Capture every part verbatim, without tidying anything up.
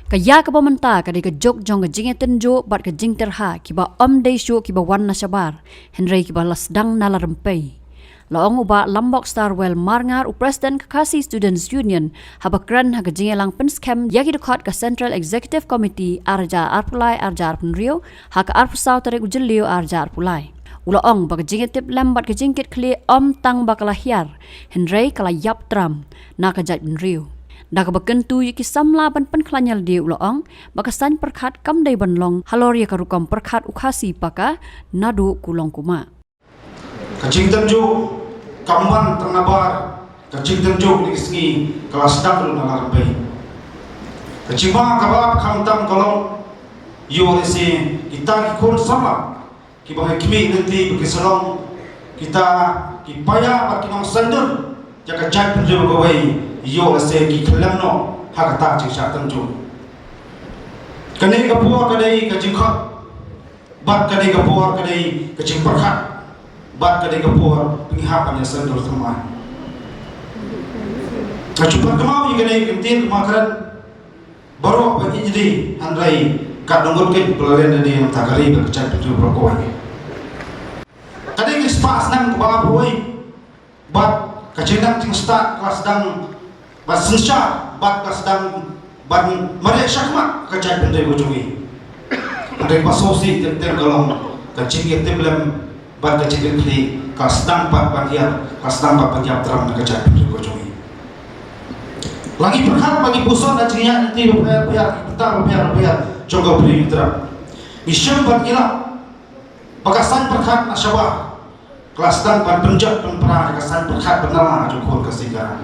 Ka ïa kaba mynta ka dei ka juk jong ka jingïatynjuh bad ka jingtyrha kiba ym dei shuh kiba wan na shabar, hynrei kiba la sdang na la rympei. La ong u Bah Lambok Starwell Marngar, u President ka Khasi Students Union, haba kren ha ka jingïalang pynskhem ïa ki dkhot ka Central Executive Committee arhajar arphew lai arhajar arphew hynriew ha ka arphew saw tarik u Jylliew arhajar arphew lai. U la ong ba ka jingïatiplem bad ka jingkitkhlieh ym tang ba ka la hiar, hynrei ka la ïap tram na ka jaitbynriew. Da kaba kyntu ïa ki samla ban pynkhlaiñ ïalade, u la ong ba ka saiñ pyrkhat kam dei ban long halor ïa ka rukom pyrkhat u Khasi Paka naduh kulong kumah. Ka jingtynjuh kam wan tang nabar, ka jingtynjuh kine ki sngi ka la sdang ruh na la rympei. Ka jingma kaba ap khamtam ka long ïoh lehse kita ki khun samla kiba ngi khmih lynti ba ki sa long kita ki paia bad ki nongsyndur ïa ka jaitbynriew kawei, ïoh lehse ki khyllem noh ha kata jingshah tynjuh. Kane ka por ka dei ka jingkhot, bad ka dei ka por ka dei ka jingpyrkhat, bad ka dei ka por ba ngi hap ban ïasyndur thymmai. Nga shu pynkynmaw ïa kane ka ktien kaba kren baroh ba ngi ïeit, hynrei ka dang ngut keiñ ba la len da dei nangta ka ri bad ka jaitbynriew baroh kawei. Ka dei ka spah snem kaba arphew wei, bad ka jingnang jingstad ka la sdang ban synshar bad ka la sdang ban mareh shakhmat ka jaitbynriew ka jong ngi. Hynrei kaba sngewsih teng teng ka long ka jingïatiplem bad ka jingkitkhlieh ka la sdang pat ban hiar, ka la sdang pat ban ïap tram na ka jaitbynriew ka jong ngi. La ngi pyrkhat ba ngi puson ha jingïaid lynti bapher bapher, ki bynta bapher bapher jong ka Bri U Trai. Ngi shem bad ngi lap ba ka saiñ pyrkhat na shabar ka la sdang ban pynjot pynpra ïa ka saiñ pyrkhat ba na la jong khun Khasi Khara.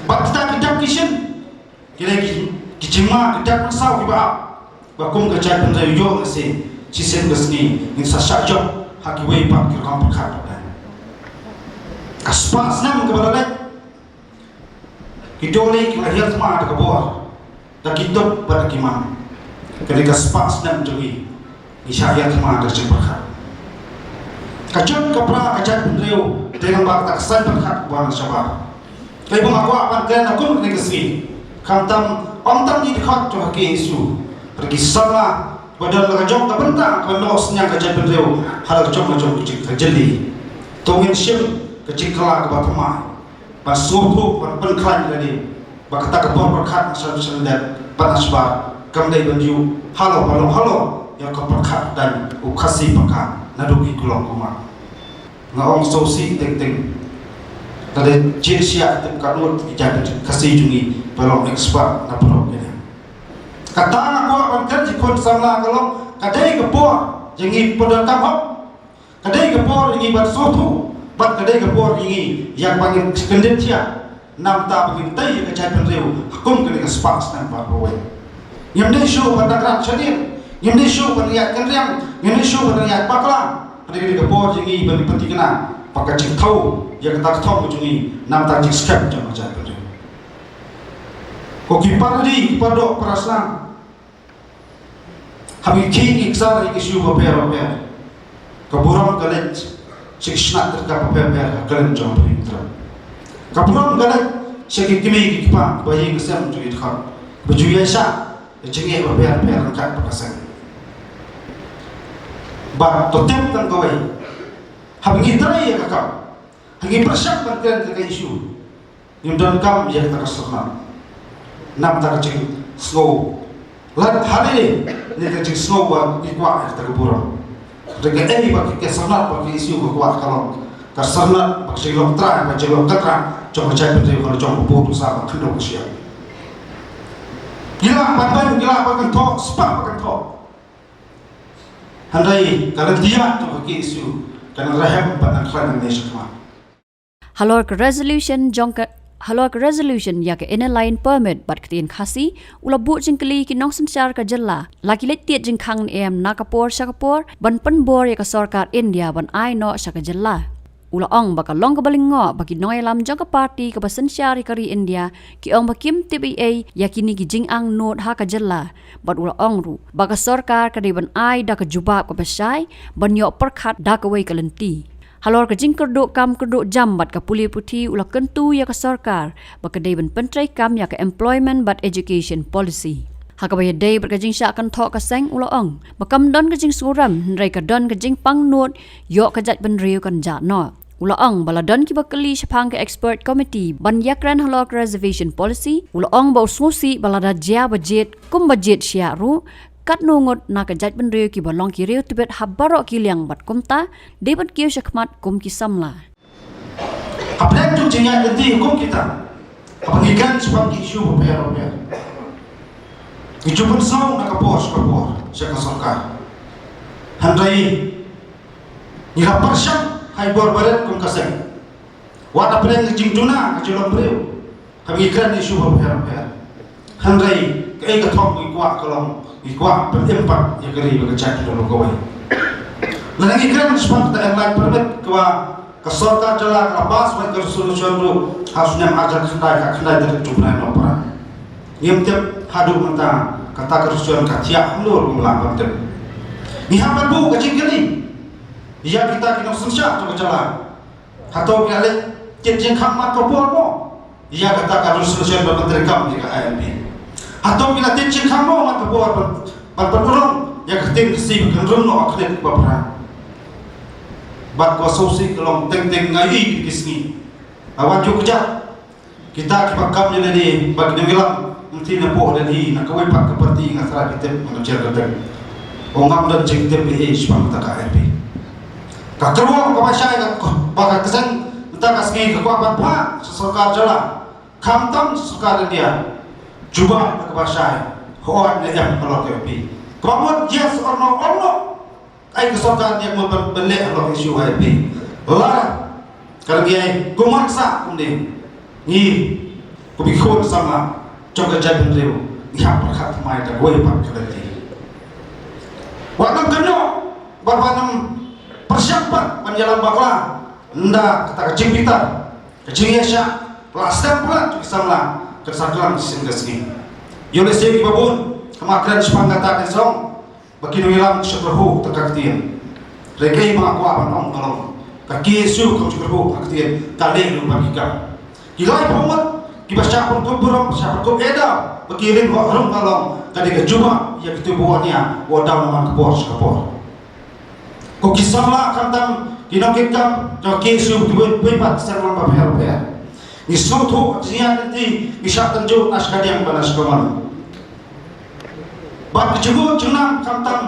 Bad kita ki dak ki shin, ki dei ki, ki jingma, ki dak mynsaw kiba ap ba kum ka jaitbynriew ïoh lehse shisien ka sngi ngin sa shah jop ha kiwei pat ki rukom pyrkhat pat. Ka spah snem kaba la leit, ki dohlieh ki la hiar thma da ka bor, da ki tup bad da ki man. Kane ka spah snem jong ngi, ngi shah hiar thma da ka jingpyrkhat. Ka jot ka pra ka jaitbynriew dei lyngba kata ka saiñ pyrkhat kaba na shabar. Kaei ba nga kwah ban kren ha kum kane ka sngi, khamtam ym tang ngi dkhot jong ka K S U, hynrei ki samla ba don la ka jong ka bynta ban noh synñiang ka jaitbynriew ha la ka jong ka jong ka jing ka jylliew. To ngin shim ka jingkylla kaba thymmai ban sngewthuh, ban pynkhlaiñ ïalade ba kata ka bor pyrkhat na sha sha lyndet bad na shabar kam dei ban ïuh halor ba long halor ïa ka pyrkhat dang u Khasi Paka naduh ki kulong kumah. Nga ong sngewsih teng teng. Lada jied sha tip ka lut ki jaitbynriew Khasi jong ngi ba long expert na pyrshah kine. Kata nga kwah ban kren ïa ki khun samla ka long ka dei ka por jong ngi pyndonkam hok. Ka dei ka por ïa ngi ban sngewthuh bad ka dei ka por ïa ngi ïa ban ngin kyndit thiah, namar ba ngin tei ïa ka jaitbynriew ha kum kane ka spah snem ba arphew wei. Ngim dei shuh ban dang rat shadien, ngim dei shuh ban ïaid kynriang, ngim dei shuh ban ïaid bakla. Ka dei ka por ïa ngi ban pynthikna ba ka jingthaw ïa kata ka thong ka jong ngi namar ka jingskhem jong ka jaitbynriew. Ko ki para dei, ki para doh, para snam, haba ngi khie ngi ksar ïa ki issue bapher bapher, ka burom ka leit sha ki shnat ryngkat bapher bapher ha kylleng jong ka ri U Trai. Ka burom ka leit sha ki kmie ki kpa ba ïing ki sem jong ngi, dkhot ba ju ïaishah ïa jingeh bapher bapher ryngkat bad ka seng. Bad to tip tang kawei, haba ngi trei ïa ka kam, ha ngi pyrshang ban kren ïa ka issue, ngim donkam ïa kata ka syrnod. Namar ka jingsngew lad ha lade ne ka jingsngew ba ngi kwah ïa kata ka burom. Te kaei ba ki, ka syrnod ba ki issue ka kwah ka long, ka syrnod ba ka jinglong trai, ba ka jinglong kynrad jong ka jaitbynriew ka long jong ka bun u sa ba khyndew ka shyiap. Ngi lah ban beiñ, ngi lah ban kynthoh, spah ban kynthoh. Hynrei ka lynti ïaid jong ka K S U ka nang rhem bad nang khlaiñ nangne shakhmat. Halor ka resolution jong ka, halor ka resolution ïa ka Inner Line Permit bad ka ktien Khasi, u la buh jingkylli ïa ki nongsynshar ka jylla la ki leit tied jingkhang ne em na ka por sha ka por ban pynbor ïa ka sorkar India ban ai noh sha ka jylla. U la ong ba ka long kaba lyngngoh ba ki nongïalam jong ka party kaba synshar ïa ka ri India ki ong ba kim tip ei ei ïa kine ki jingangnud ha ka jylla. Bad u la ong ruh ba ka sorkar ka dei ban ai da ka jubab kaba shai ban ïoh pyrkhat da kawei ka lynti. Halor ka jingkyrduh kam kyrduh jam bad ka pule puthi, u la kyntu ïa ka sorkar ba ka dei ban pyntreikam ïa ka Employment bad Education Policy. Ha kaba ïadei bad ka jingshah kynthoh ka seng, u la ong ba kam don ka jingsngewrem, hynrei ka don ka jingpang nud ïoh ka jaitbynriew kan jah noh. U la ong ba la don kiba kylli shaphang ka Expert Committee ban ïakren halor ka Reservation Policy. U la ong ba u sngewsih ba lada jia ba jied kumba jied shiah ruh, katno ngut na ka jaitbynriew kiba long ki riew tbit ha baroh ki liang, bad kumta dei ban kiew shakhmat kum ki samla. Hapdeng jong jingïaid lynti kum kita, haba ngi kren shaphang ki issue bapher bapher, ngi ju pynsngew na ka por sha ka por sha ka sorkar. Hynrei ngi la pyrshang ha i bor barit kum ka seng. Wat hapdeng ka jingduna ka jinglong briew, haba ngi kren issue bapher bapher. Hynrei kaei ka thong ngi kwah ka long, ngi kwah ban impact ïa ka ri bad ka jaitbynriew baroh kawei. Lada ngi kren shaphang kata Enlight Permit, kaba ka sorkar jylla ka la pass bad ka resolution ruh ha u snem ar hajar khyndai, ka khyndai tarik jong u bnai Nohprah. Ngim tip haduh mynta kata ka resolution ka thiah halor, ngim lah ban tip. Ngi hap ban buh ka jingkylli ïa kita ki nongsynshar jong ka jylla. Hato ki la leit tied jingkhang man ka por mo ïa kata ka resolution ban pyntreikam ïa ka I L P? Hato ki la tied jingkhang mo man ka por ban, ban pynurlong ïa ka ktien Khasi ba kan rung noh ha khlieh ba phra? Bad ka sngewsih ka long teng teng, nga ïohi kine ki sngi, la wan juk kjat kita kiba kam ïa lade bad ki nongïalam lynti napoh Delhi na kawei pat ka party, nga tharai phi tip, nga jer ka tip. Ong ngam don jingtip ei ei shaphang kata ka I L P. Ka kyrwoh kaba shai ka, ba ka seng mynta ka sngi ka kwah ban phah sha sorkar jylla, khamtam sha sorkar India, jubab da kaba shai, hooid ne em halor ka I L P. Kaba mut yes or no, or no. Ai ka sorkar India mut ban, ban leh halor ka issue I L P. La ka dang ïai kumne sa kumne, ngi kum ki khun samla jong ka jaitbynriew ngi hap pyrkhat thymmai da kawei pat ka lynti. Wat nang kynnoh bad wat nang pyrshang pat ban ïalam bakla, ynda kata ka jingbitar, ka jingïaishah, ka la sdang palat jong ki samla kan sa klang shisien ka sngi. Ïoh lehse kiba bun, kumba kren shaphang kata ka song, ba ki nongïalam ki shu kyrhuh tang ka ktien. Hynrei kaei ba nga kwah ban ong ka long, ka K S U kam shu kyrhuh tang ka ktien, ka leh ruh bad ki kam. Ki laiphew ngut kiba shah pynkup burom, shah pynkup eh daw ba ki ring hok rung ka long, ka dei ka jubab ïa kito ba wan ïa, ba daw na man ka por sha ka por. Ko ki samla khamtam ki nongkitkam jong ka K S U, kiba pynpaw seng lang bapher bapher, ngi sngewthuh ka jingïaid lynti ngi shah tynjuh na shkadiang bad na shkaman. Bad ka jingmut jingnang khamtam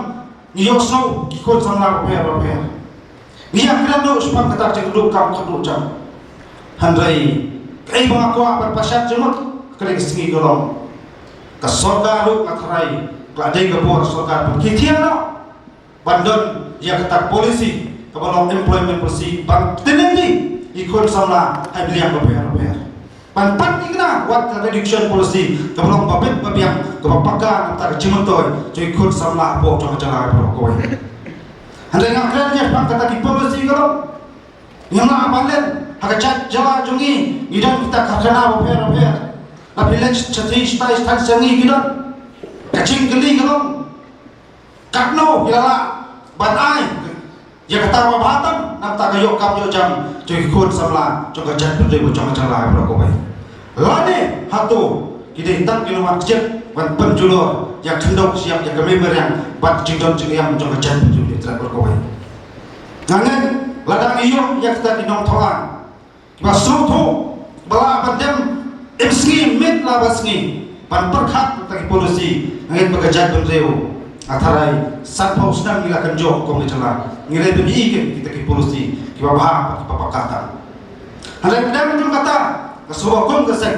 ngi ïohsngew ki khun samla bapher bapher. Ngi ïa kren ruh shaphang kata ka jingkyrduh kam kyrduh jam. Hynrei kaei ba nga kwah ban pynshai jingmut ha kane ka sngi ka long, ka sorkar ruh nga tharai ka la dei ka por sorkar ban kyntiew noh ban don ïa kata ka policy kaba long employment policy ban pynlong ïa ki khun samla ha ki liang bapher bapher. Ban pyntikna wat ka reduction policy kaba long babit babiang kaba paka na kata ka jingmyntoi jong ki khun samla hapoh jong ka jylla baroh kawei. Hynrei nga kren ïa kata ki policy ka long, ngim lah ban len ha ka jait jylla jong ngi, ngi don kita ka karkhana bapher bapher. La phi leit shathie shatai shatai sha ngi ki don. Ka jingkylli ka long, katno phi la lah ban ai ïa kata ba bha tam na bynta ka ïoh kam ïoh jam jong ki khun samla jong ka jaitbynriew jong ka jylla baroh kawei. Lane hato ki dei tang ki nongwan kjit ban pynjulor ïa ka khyndew ka shyiap, ïa ka mei mariang bad jingdon jingem jong ka jaitbynriew baroh kawei. Nga ngeit lada ngi ïoh ïa kita ki nongthoh aiñ kiba sngewthuh, ba lah ban dem im sngi im miet la ba sngi ban pyrkhat ïa kita ki policy, nga ngeit ba ka jaitbynriew, nga tharai sanphew snem ngi la kynjoh kum ka jylla, ngi la pynïoh ïa kita ki policy kiba bha bad kiba paka tam. Hynrei pdeng jong kata, nga sngewbha kum ka seng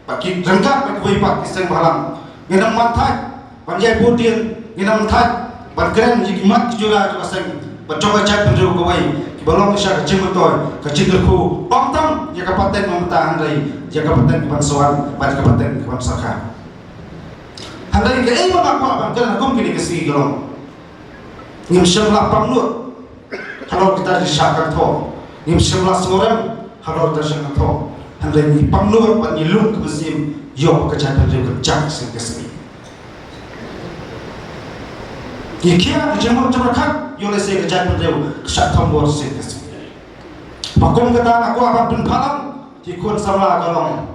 bad ki ryngkat bad kiwei pat ki seng bhalang, ngin ym mad thait ban ïai bud dien, ngin ym mad thait ban kren ïa ki mat ki jura jong ka seng bad jong ka jaitbynriew kawei, kiba long sha ka jingmyntoi, ka jingkyrkhu, ym tang ïa ka pateng mynta hynrei ïa ka pateng kaban sa wan bad ka pateng kaban sa kha. Hynrei kaei ba nga kwah ban kren ha kum kine ki sngi ka long, ngim shym la pang nud halor kita ki jingshah kynthoh, ngim shym la sngewrem halor kita ki jingshah kynthoh. Hynrei ngi pang nud bad ngi lung ka mynsiem ïoh ba ka jaitbynriew ka jam shisien ka sngi. Ngi khia ka jingmut jingpyrkhat, ïoh lehse ka jaitbynriew ka shah thombor shisien ka sngi. Ba kum kata nga kwah ban pynpaw lang ki khun samla ka long,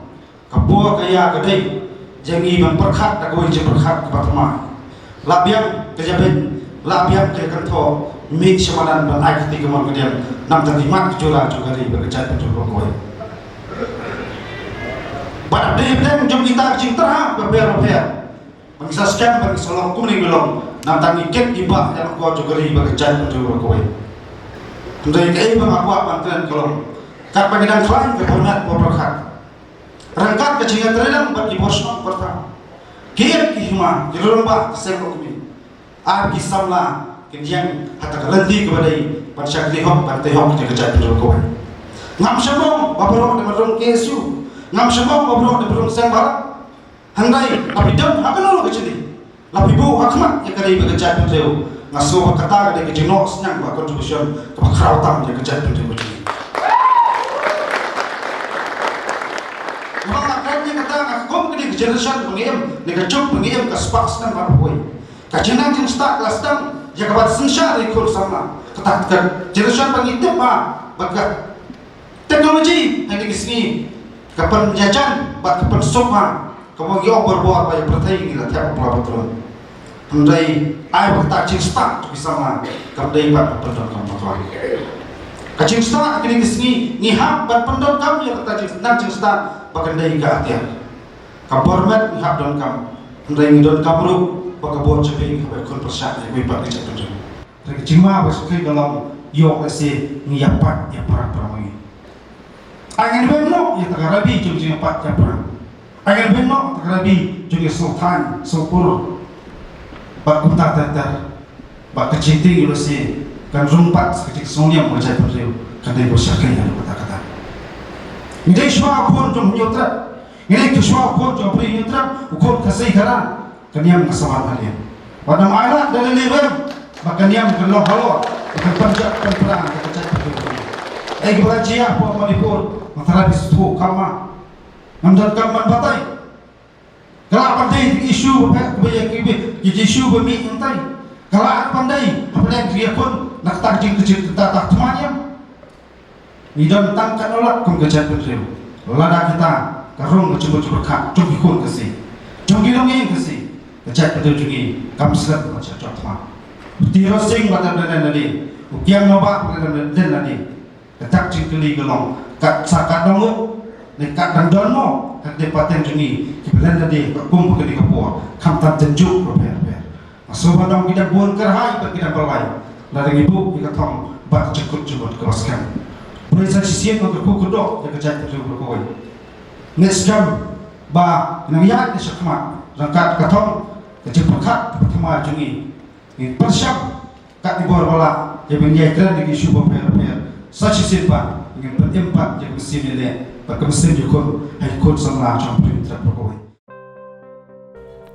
ka por ka ïa ka dei ïa ngi ban pyrkhat da kawei ka jingpyrkhat kaba thymmai. La biang ka jabieng, la biang ka jingkyntu, mih sha madan ban ai kti ka mon ka diang, namar ki mat ka jura jong ka ri bad ka jaitbynriew baroh kawei. Bad da dei pdeng jong kita ka jingtyrha bapher bapher, ba ngi sa skhem ba ngi sa long kumne ngi long, namar ngi kit ki bah ïa ka jong ka ri bad ka jaitbynriew baroh kawei. Hynrei kaei ba nga kwah ban kren ka long, katba ngi dang khlaiñ ka por met por pyrkhat, ryngkat ka jingïatreilang bad ki bor shnong bor thaw, ki ïing ki hima, ki rangbah, ki seng lok kmie, ar ki samla kin ïeng ha kata ka lynti kaba dei ban shakri hok, ban tei hok ïa ka jaitbynriew kawei. Ngam shym ong ba baroh dei ban rung K S U, ngam shym ong ba baroh dei ban rung seng bhalang. Hynrei la phi don ha kano ka jylla, la phi buh ha khmat ïa ka ri bad ka jaitbynriew, nga sngew ba kata ka dei ka jingnoh sniang bad contribution kaba khraw tam ïa ka jaitbynriew ka jong ngi. Namar nga kren ïa kata, nga kum kane ka generation ba ngi im, ne ka juk ba ngi im ka spah snem ba hapoi. Ka jingnang jingstad la sdang ïa kaba synshar ïa ki khun samla. Kata ka generation ba ngi tip ba, ba ka technology ha kine ki sngi ka pynïajan bad ka pynsuk ha, kaba ngi ong borbor ba ïa pyrthei ngi la thep ba la patrol. Hynrei ai ba kata ka jingstad jong ki samla kam dei pat ban pyndonkam bakla. Ka jingstad ha kine ki sngi ngi hap ban pyndonkam ïa kata ka jingnang jingstad ba kan dei ka atiar. Ka bor met ngi hap donkam, hynrei ngi donkam ruh ba ka bor jong ngi ka ba khun pyrshah ïa kawei pat ka jaitbynriew. Hynrei ka jingma ba shu kheiñ ka long ïoh lehse ngi ïa pat ïa para para ma ngi. Ai ngin weng noh ïa kata ka rabi jong jingïa pat ïa para. Ai ngin weng noh ïa kata ka rabi jong ïa sngewthuh sngewpur. Bad kumta ter ter. Bad ka jingtieng ïa lehse kan rung pat ka jingsngewniam ka jaitbynriew kan dei ba shakri ïa kata kata. Ngi dei shuwa u khun jong Hynñiewtrep. Ngi dei shuwa u khun jong Hynñiewtrep, u khun Khasi Khara. Ka niam ka sawan halien. Wat nang ai lad da lei lei wem ba ka niam kan long halor ba kan pynjah pynpra da ka jaitbynriew. Ei kaba la jia hapoh Manipur, nga tharai phi sngewthuh, kam ma. Ngam donkam ban batai. Ka lah ban dei issue ba phet ba ïa ki, ki issue ba mih hangtai. Ka lah ban dei hapdeng ki ïakhun na kata ka jingkyrchan kata ta thymmai ïa. Ngi don tang katno lak kum ka jaitbynriew. Lada kita ka rung ka jingmut jingpyrkhat jong ki khun Khasi, jong ki longïing Khasi, ka jaitbynriew jong ngi kam slem ban shah jot thma. U Tirot Sing ba dang len lade, u Kiang Nobah ba dang len lade. Ka dak jingkylli ka long, kat sa kat dang lut ne kat dang don mo, kat dei pateng jong ngi kiba len lade ka kum ba kane ka por, khamtam tynjuh bapher bapher. Nga sngewbha ba ki dang bun kyrhai bad ki dang byllai. Lada ngi buh ïa ka thong bad ka jingkut jingmut kaba skhem. Briew sa shisien ban kyrkhu kyrdoh ïa ka jaitbynriew baroh kawei. Ngeit skhem ba ngi nang ïaid shakhmat ryngkat ka thong ka jingpyrkhat kaba thymmai jong ngi. Ngin pyrshang kat ki bor ba lah ïa ban ïai kren ïa ki issue bapher bapher. Sa shisien pat ngin pynim pat ïa ka mynsiem ïaleh bad ka mynsiem ïakhun ha ki khun samla jong Hynñiewtrep baroh kawei.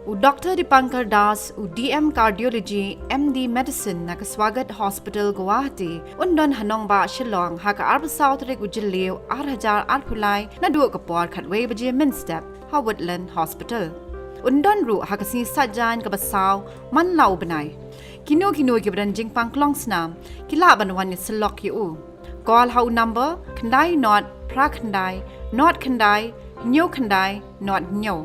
U Doktor Dipankar Das, u D M Cardiology, M D Medicine na ka Swagat Hospital, Guwahati, un don ha nongbah Shillong ha ka arphew saw tarik u Jylliew ar hajar arphew lai, naduh ka por khatwei baje mynstep ha Woodland Hospital. Un don ruh ha ka sngi Saitjaiñ kaba saw man la u bnai. Kino kino kiba don jingpang klong snam ki lah ban wan ïasyllok ïa u. Call ha u number khyndai nod phra khyndai nod khyndai hynñiew khyndai nod hynñiew.